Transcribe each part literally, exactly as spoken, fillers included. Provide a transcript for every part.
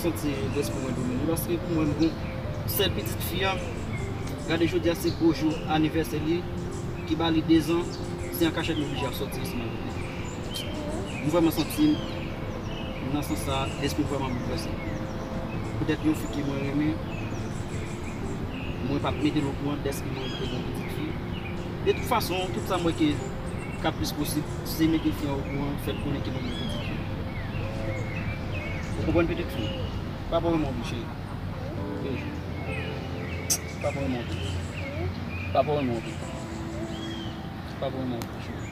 Santi lespri mwen domine, paske pou mwen, m gon sèl pitit fi an, gade jodi a se gwo jou anivèsè li, ki ba li dezan, se an kachèt nou oblije ap sòti ansanm avèk li. M vrèman santi m nan sans sa, lespri m vrèman boulvèse. Poutèt yon fi ke mwen renmen, mwen p ap mete l okouran dèske mwen te gon pitit fi. De tout fason, tout sa m wè ke k ap plis posib, se mete fi an okouran, fè l konnen ke mwen gon pitit fi. Ou konprann, pitit fi? Pa pran mwen, cheri. Beijo. Papa ou monte. Papa ou monte. Papa ou monte, cheri.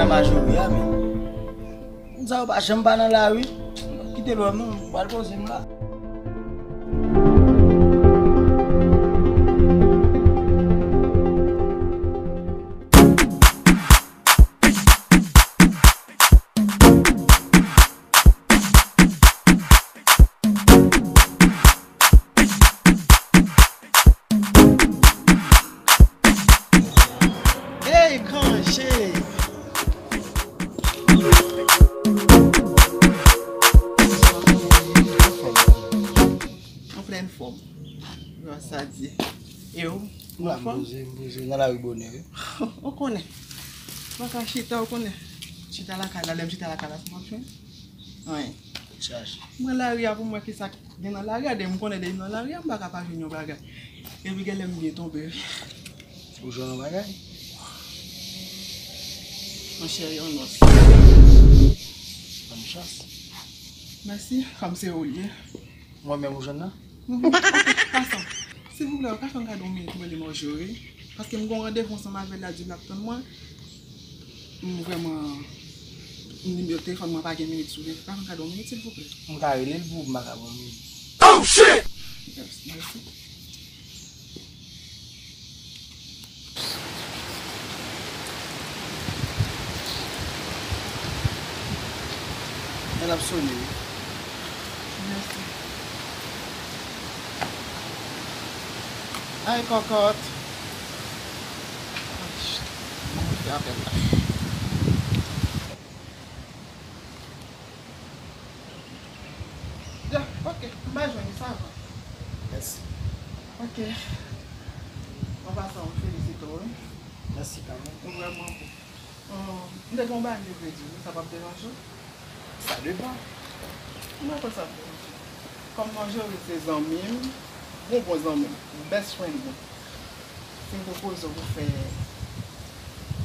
Majori a, men. Moun sa yo pa janm pa nan lari. Kite lòm non, m pral poze m la. Ey, kanje! An plèn fòm. Gras a Dye. E ou? M anfòm? M poze, m poze nan lari bonè, wi. Ou konnen. Mwen ka chita, ou konnen. Chita lakay la, lè m chita lakay la, sa m ap jwenn? Anyen. Chache. Mwen lari a pou m wè kisa k gen nan lari a, depi m konnen depi m nan lari a, m pa ka pa jwenn yon bagay. Epi genlè m byen tonbe, wi. Ou jwenn yon bagay? Monchè, yon nòs. Bòn chans. Mèsi, kòm se ou l ye. Mwen menm ou jwenn nan? Mhm. Ok, pasan. Silvouplè, ou ka fè m gade yon minit mwen rele Marjorie? Paske m gen yon randevou ansanm avè l la, di l ap tann mwen. M vrèman, m nimewo telefòn mwen pa gen minit sou li. Ou ka fè m gade yon minit, silvouplè? M ka rele l pou ou, m pa ka ba w minit. Oh, shit! Mèsi, mèsi. Men l ap sone, wi. Mèsi. Ay, kòkòt. Ay, ch-, mwen fè apèl la. Ya, ok, m pa jwenn li, sa va. Mèsi. Ok. An pasan, m felisite w, wi. Mèsi kanmenm. Ou vrèman bon. Hum, m te gen yon bagay m te vle di w, sa p ap deranje w? Sa depann. M pa kwè sa ap deranje w. Kòm Marjorie se zanmi m, bon, bon zanmi m, best friend mwen. Si m pwopoze w pou fè,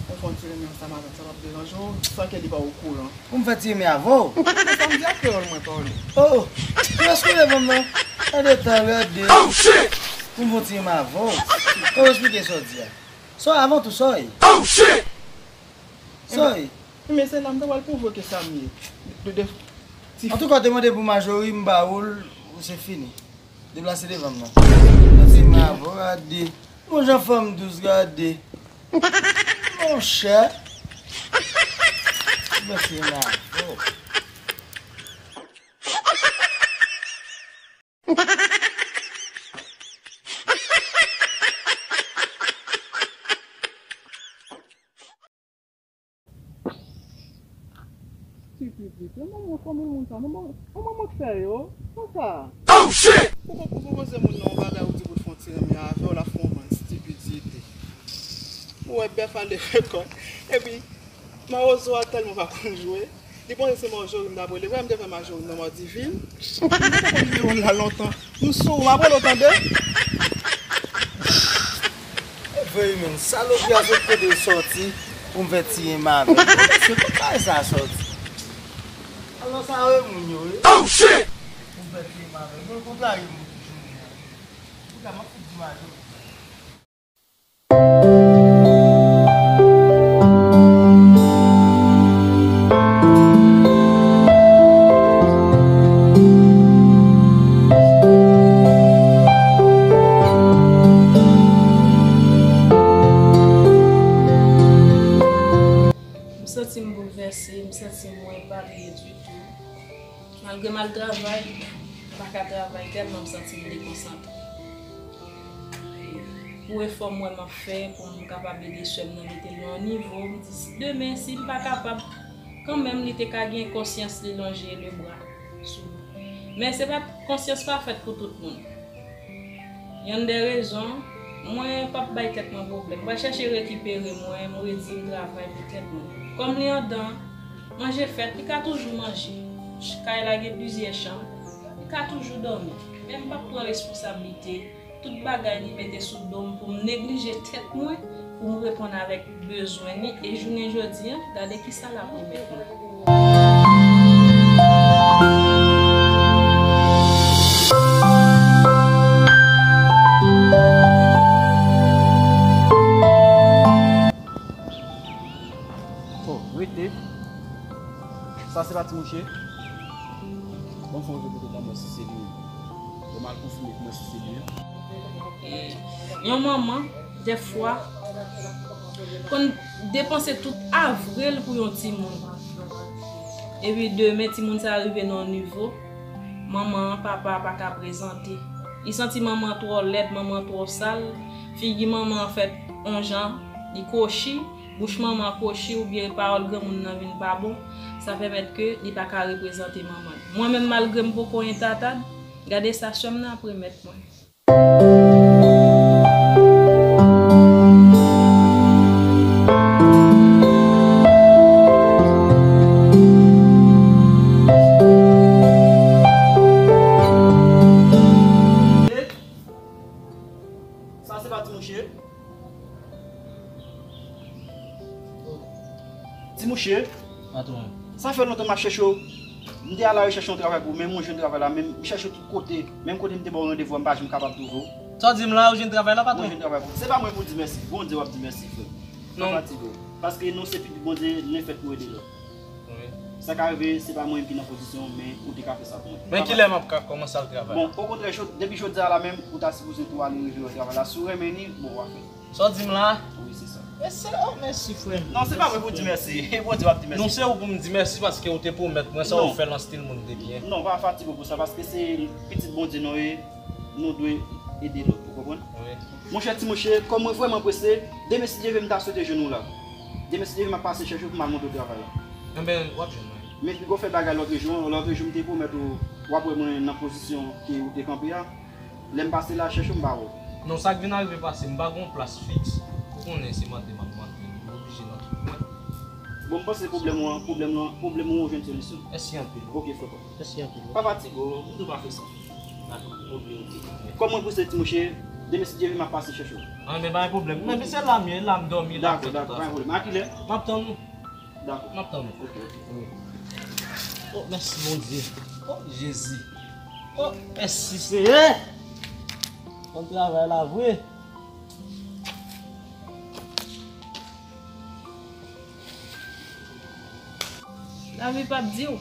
pou fè yon ti renmen ansanm avè m, sa p ap deranje w, san ke li pa okouran. Pou m fè ti renmen avè w? Se sa m di a, kreyòl mwen pale. Oh! Ou eskwize fanm nan? Gade tan, gade. Oh, shit! Pou m fè yon ti renmen avè w. Kòman esplike sa w di a? Sa w avan tou, sa w ye? Oh, shit! Sa w ye? Men se la m ta pral pwouve w ke sa m ye. De, de, ti... Antouka, w te mande pou Majori, m ba ou l, ou se fini. Deplase devan m non. Yon ti renmen avè w, gade. Bon jan fanm dous, gade. Monchè. Yon ti renmen avè w. Ti pitit, e manman fanmi moun sa, manman, manman k fè yo, sa sa? Oh, shit! Ou poko pwopoze moun nan yon bagay, ou di pou l fè yon ti renmen avè w, l ap fè yon bann stipidite. Ou wè bèf al leve kò l. Epi, mawozo a tèlman pa konn jwe, li panse se Majori m t ap rele. Wè m te fè Majori nan Madivin. M te konn nimewo l la lontan. M sou, m ap rele w tande. E vre wi, men salopri a sot kote l sòti pou m fè ti renmen avè l. Mesye, kot bagay sa a sòti? Alò sa yo e moun yo wi. Oh, shit! Pou m fè ti renmen avè l. Moun konn lage moun toujou wi. Pou ta m ap fout di Majori. M santi m boulvèse, m santi m mwen pa byen ditou. Malgre m al travay, m pa ka travay tèlman m santi m dekonsantre. Pou efò m wè m ap fè, pou m kapab ede sè m nan mete l nan yon nivo, m di, demen, si m pa kapab, kanmenm, li te ka gen konsyans li lonje lebra sou mwen. Men se pa, konsyans pa fèt pou tout moun. Yonn de rezon, mwen p ap bay tèt mwen pwoblèm. Mwen chèche rekipere mwen, mwen redi m travay pou tèt mwen. Kòm li andan, manje fèt, li ka toujou manje. Kay la gen plizyè chanm, li ka toujou dòmi. Men m p ap pran responsablite, tout bagay li mete sou do m pou m neglije tèt mwen, pou m reponn avèk bezwen li, e jounen jodi a, gade kisa l ap remèt mwen. Oh, wi, Sa ti mouche? Bon, fò m kote kòman si se li. Bon, m al konfime kòman si se li. Yon manman, dèfwa, konn depanse tout avril pou yon timoun. Epi demen, timoun sa rive nan yon nivo, manman an, papa a pa ka prezante. Li santi manman an twò lèd, manman an twò sal, figi manman an fèt yon jan, li kwochi, bouch manman an kwochi oubyen pawòl granmoun nan vin pa bon, sa pèmèt ke li pa ka reprezante manman l. Mwen menm, malgre m poko entatad, gade sa sè m nan ap remèt mwen. Sa se pa ti mouche? Ti mouche, patwon, sa fè lontan m ap chèche w. M te a larechèch yon travay pou ou, men m jwenn travay la, men m chèche tout kote. Menm kote m te ba w randevou a, m pa janm kapab twouve w. Sa w di m la, ou jwenn travay la, patwon? Mwen jwenn travay pou ou. Se pa mwen pou di mèsi. Bondye w ap di mèsi, frè m. Pa fatige w. Paske nou se pitit Bondye, nou fèt pou ede lòt. Wi. Sa ka rive, se pa mwen menm ki nan pozisyon, men ou te ka fè sa pou mwen. Men kilè m ap ka kòmanse al travay? Bon, okontrè, jod-, depi jodi a la menm, ou ta sipoze tou ale rive wè travay la. Si w renmen li, bon, w a fè. Sa w di m la? Wi, se sa. Mèsi, oh, mèsi, frè m. Non, se pa mwen pou di mèsi. E Bondye w ap di mèsi. Non, se ou pou m di mèsi paske ou te pwomèt mwen sa, ou fè l an stil moun de byen. Non, pa fatige w pou sa, paske se pitit Bondye nou ye, nou dwe ede lòt, ou konprann? Wi. Monchè ti mouche, kòm mwen vrèman prese, demen si Dye vle m ta swete jwenn ou la. Demen si Dye vle m ap pase chèche w pou m al montre w travay la. Enben, w ap jwenn mwen. Men piga w fè bagay lòt jou, lòt jou m te pwomèt ou, w ap wè mwen nan pozisyon ke ou te kanpe a. Lè m pase la chèche w, m pa wè w. Non, sa k vin arive pase, m pa gon plas fiks. Ou konnen se mande m ap mande, m oblije nan tout kwen. Bon, m panse pwoblèm ou an, pwoblèm lan, pwoblèm ou an jwenn solisyon. Mèsi anpil. Ok, frè pa. Mèsi anpil. Pa fatige w, m tou pa fè sa. Dakò, oke, oke. Kòm mwen prese ti mouche, demen si Dye vle m ap pase chèche w. An, men pa gen pwoblèm. Men se la m ye, la m dòmi, la m fè tout afè. Dakò, dakò, pa gen pwoblèm. A kilè? M ap tann ou. Dakò. M ap tann ou. Ok, ok. Wi. Oh, mèsi Bondye. Oh, Jezi. Oh, mèsi Seyè. Konn travay la vre. Lavi p ap di w.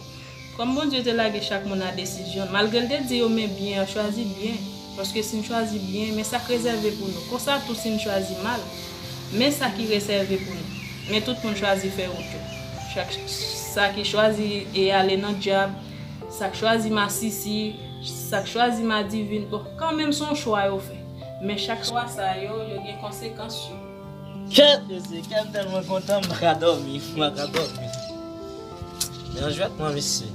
Kòm Bondye te lage chak moun a desizyon l, malgre l te di yo, men byen an, chwazi byen. Paske si n chwazi byen, men sa k rezève pou nou. Konsa tou, si n chwazi mal, men sa ki rezève pou nou. Men tout moun chwazi fè wout yo. Chak sa ki chwazi e ale nan dyab, sa k chwazi masisi, sa k chwazi madivin. Bon, kanmenm se yon chwa yo fè. Men chak chwa sa yo, yo gen konsekans yo. Kè, Jezi, kè m tèlman kontan, m pa ka dòmi, m pa ka dòmi. Men anjwèt mwen, mesye.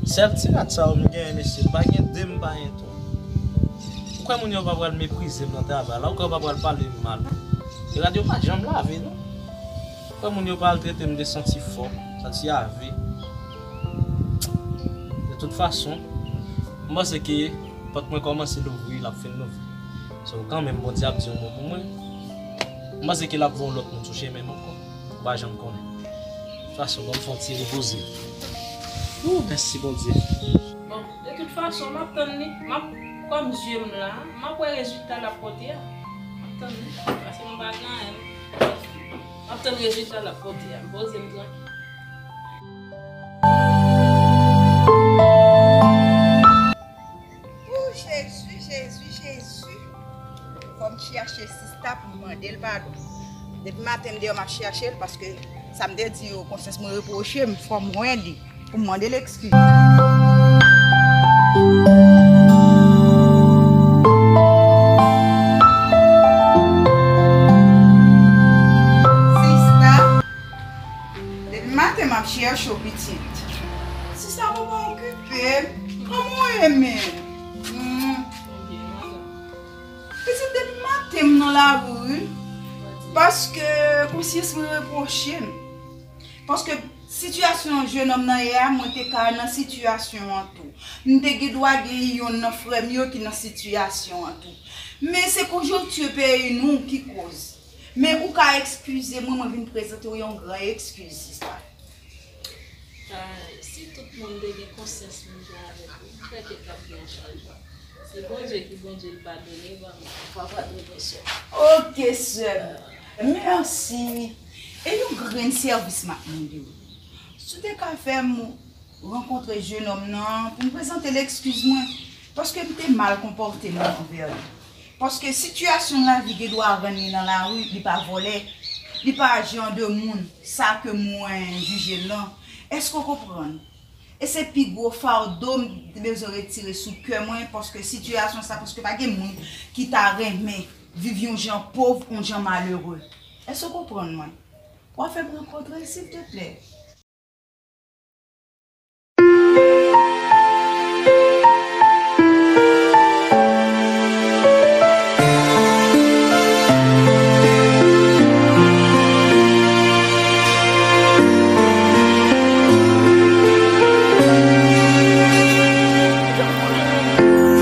Sèl ti rad sa yo m genyen, mesye, m pa gen de, m pa gen twa. Ou kwè moun yo pa pral meprize m nan travay la, ou kwè yo pa pral pale m mal. E rad yo pa janm lave, non. Ou kwè moun yo pral trete m de santi fò, santi ave. De tout fason, m panse ke pòt mwen kòmanse louvri, l ap fin louvri. So, kanmenm, Bondye ap di yon mo pou mwen. M panse ke l ap voye yon lòt moun sou chemen m ankò. Ou pa janm konnen. De tout fason, ban m fè yon ti repoze. Ou, mèsi, Bondye. Bon, de tout fason, m ap tann li. M ap, kòm zye m la, m ap wè rezilta l ap pote a. M ap tann li. Paske m pa gen anyen. M ap tann rezilta l ap pote a. M poze m trankil. O Jezi, Jezi, Jezi. Fò m chèche sista pou m mande l padon. Depi maten m deyò m ap chèche l paske sa m te di yo, konsyans mwen repwoche m, fò m wè li pou m mande l ekskiz. Sista, depi maten m ap chèche w pitit. Sista, papa okipe m. Kòman w ye menm? Hmm. Pitit, depi maten m nan lari wi. Paske konsyans mwen repwoche m. Paske sitiyasyon jennonm nan ye a, mwen te ka nan sitiyasyon an tou. M te gen dwa gen yonn nan frè m yo ki nan sitiyasyon an tou. Men se konjonkti peyi nou ki koz. Men ou ka ekskize mwen, mwen vin prezante w yon gran ekskiz, sista. Ah, si tout moun te gen konsyans menm jan avèk ou, m kwè ke t ap gen yon chanjman. Se Bondye ki Bondye, l padone, ban m, pa padone sè. Ok, sè m. Mèsi. E yon grenn sèvis m ap mande w. Si w te ka fè m rankontre jenòm nan pou m prezante l ekskiz mwen, paske m te mal konpòte m anvè li. Paske sitiyasyon lavi gen dwa rann li nan lari, li pa vòlè, li pa aji an de moun, sa ke mwen jije l lan. Èske w konprann? E se pi gwo fado m te bezwen retire sou kè mwen, paske sitiyasyon sa, paske pa gen moun ki ta renmen viv yon jan pòv, yon jan malere. Èske w konprann mwen? W a fè m rankontre l, silteplè.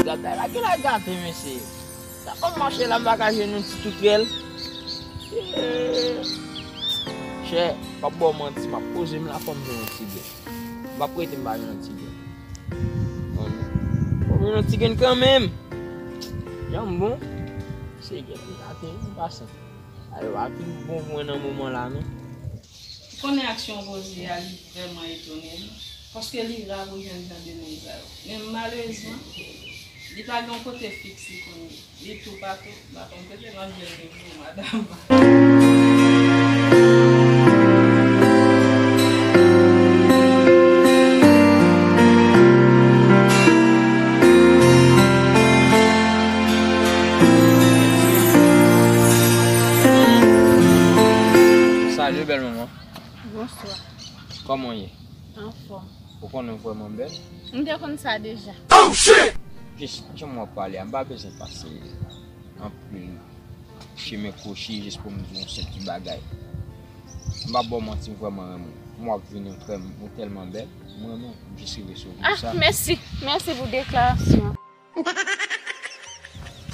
Gade la ki la gate, mesye. Sa kòm mache la, m pa ka jwenn yon ti toutrèl. Chè, p ap ba w manti, m ap poze m la, fò m jwenn yon ti grenn. M p ap rete m pa jwenn yon ti grenn. Fò m jwenn yon ti grenn kanmenm. Jan m bon, se grenn m gate, m pase. Alò, a vin bon pou mwen nan moman la, non. Ou konnen aksyon Rosie a, li vrèman etone m, paske li ra pou jwenn jan de moun sa yo. Men malerezman, li pa gen yon kote fiks li konn ye. Li toupatou, m pa konn kote m ap jwenn nouvo madanm. Salye, bèl manman. Bonswa. Kòman w ye? Anfòm. Ou konnen w vrèman bèl? M te konn sa deja. Jis jan w ap pale a, m pa bezwen pase anpil chemen kwochi jis pou m di w yon sèl ti bagay. M p ap ba w manti, m vrèman renmen w. M wè w ap vini, m frè m, ou tèlman bèl. M renmen w, m jis rive sou ou pou sa. Ah, mèsi. Mèsi pou deklarasyon an.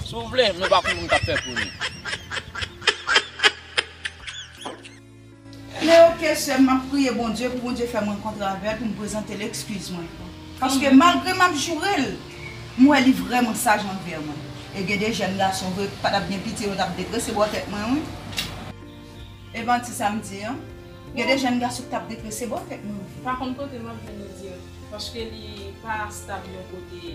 Si w vle, nou pa konn moun k ap fè pou nou. Men oke, sè m, m ap priye Bondye pou Bondye fè m rankontre avè l, pou m prezante l ekskiz mwen. Paske malgre m ap joure l, m wè li vrèman saj anvè mwen. E gen de jèn gason vre, pa t ap gen pitye, yo t ap detrese bò tèt mwen, wi. E manti sa m di an? Gen de jèn gason ki t ap detrese bò tèt mwen, wi. Pa konn kote m ap jwenn li dirèk, paske li pa stab yon kote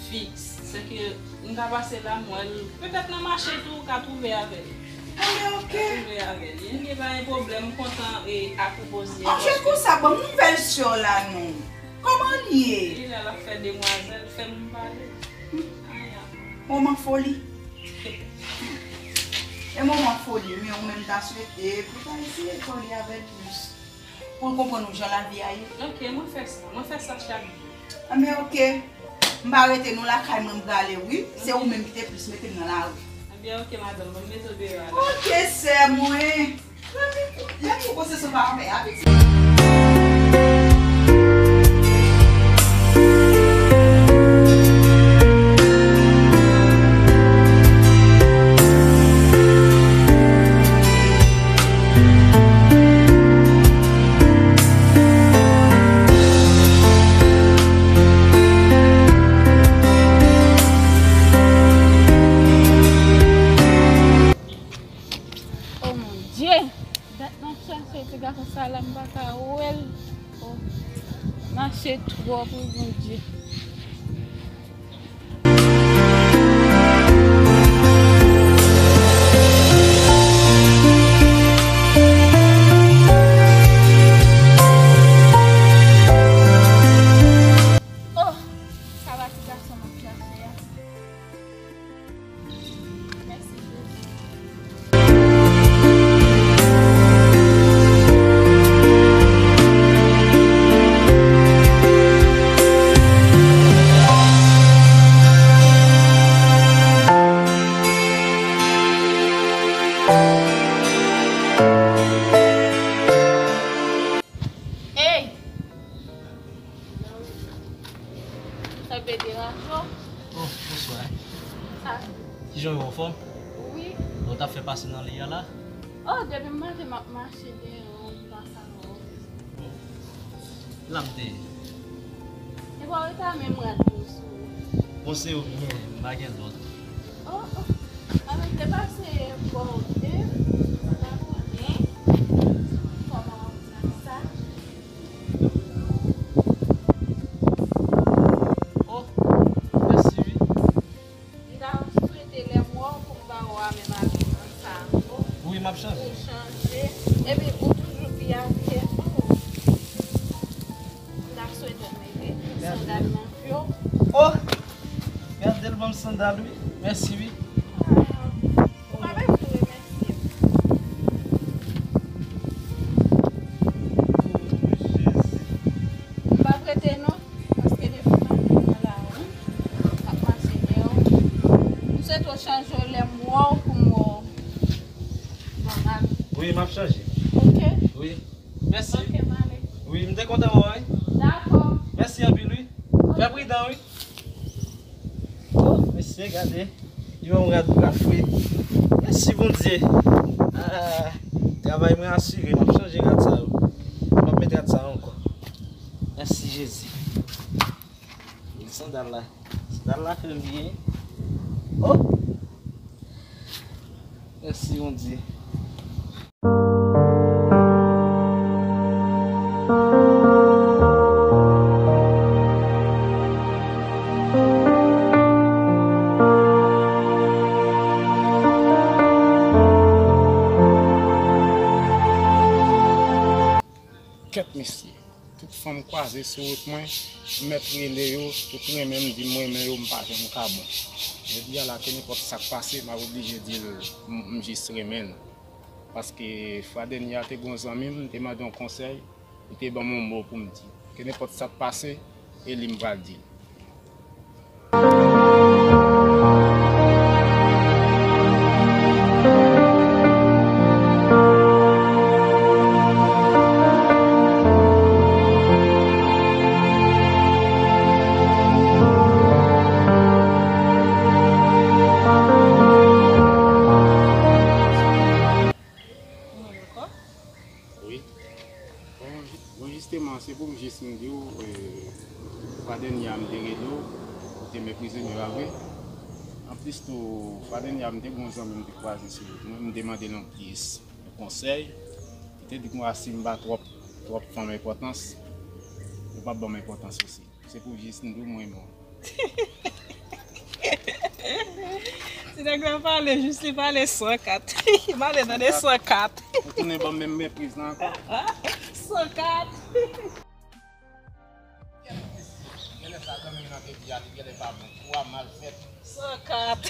fiks. Sèke m ka pase la, m wè l. Petèt nan mache tou, ou ka twouve avè l. Anben, oke. Ou ka twouve avè l. Anben, pa gen pwoblèm, m kontan e ak ou Rosie. Anjè konsa, ban m nouvèl sè w la non. Kòman l ye? Li la, l ap fè demwazèl, fè m pale. Aya. Moman foli. E moman foli, men ou menm ta swete pou ta eseye pale avè l plis. Pou l konprann ou jan lavi a ye. Ok, mwen fè sa. Mwen fè sa chak jou. Anben, ok. M pa rete non lakay mwen, m prale, wi. Se ou menm ki te plis mete m nan lari. Anben, ok, madanm. Mwen mete w deyò a la. Ok, sè mwen. Lè m, lè m pou konsesyon pa anmè a, pitit. Oh mon Dye! Dat m ap chache ti gason sa la, m pa ka wè l. Oh, mache twòp wi, Bondye. Oh, sa pa ti gason m ap chache a. Mèsi Jezi. Hey! Sa vle deranje w? Oh, bonswa. Sa. Kijan w ye, anfòm? Wi. Ou t ap fè pase nan li a la? Oh, depi maten m ap mache deyò, m pa sa non. Oh. La m te ye. E pa ou ta menm rad yo sou ou. Bon, se yo m ye, m pa gen lòt. Oh, oh. Anben, te pase bò ou de, m pa konnen kòman w ap di sa. pa menm abiman sa ankò. Wi, m ap chanje. Ou chanje. Epi, ou toujou pi abiye. Oh. M ta swete w mete sandal nan pye w. Oh! Gade l ban m sandal, wi. Mèsi, wi. Ah, ou pa bezwen remèsye m. Oh, Jezi. M p ap rete, non. Paske depi maten nan lari, m ap mache dèyè w. M swete w chanje w lè m wè w pou m wè w. Bon, m ale. Wi, m ap chanje. Ok? Wi. Mèsi. Ok, m ale. Wi, m te kontan wè w, wi. Dakò. Mèsi anpil, wi. Fè pridan, wi. Oh, mesye, gade. Li ban m rad pou rafre. Mèsi, Bondye. Ah, travay mwen asire. M ap chanje rad sa yo. M ap met rad sa yo ankò. Mèsi, Jezi. E sandal la. Sandal la fè m byen. Oh! Mèsi, Bondye. Kèt mesye. Tout fanm kwaze sou wout mwen, m mèt rele yo, tout renmen m, di m renmen yo, m pa janm ka bon. Jodi a la, kenenpòt sa k pase, m ap oblije di l, m, m jis renmen l. Paske fwa dènye a te gen yon zanmi m, m te mande yon konsèy, li te ban m yon mo pou m di. Kenenpòt sa k pase, e li m pral di l. Wi. Bon, ji-, bon, jisteman, se pou m jis m di w, e, fwa dènye a m te rele w, ou te meprize m, e pa vre? Anplis tou, fwa dènye a m te gen yon zanmi m te kwaze sou wout mwen, m te mande l yon pyès, yon konsèy. Li te di m, si m ba twòp, twòp fanm enpòtans, yo p ap ban m enpòtans osi. Se pou jis m di w mwen bon. Ti nèg la pale, jis li pale san kat. Li pale nan de san kat. Ou tounen ban m menm mepriz la ankò. San kat. Genlè sa zanmi m nan te di a, li genlè pa bon. Twa mal fèt. San kat.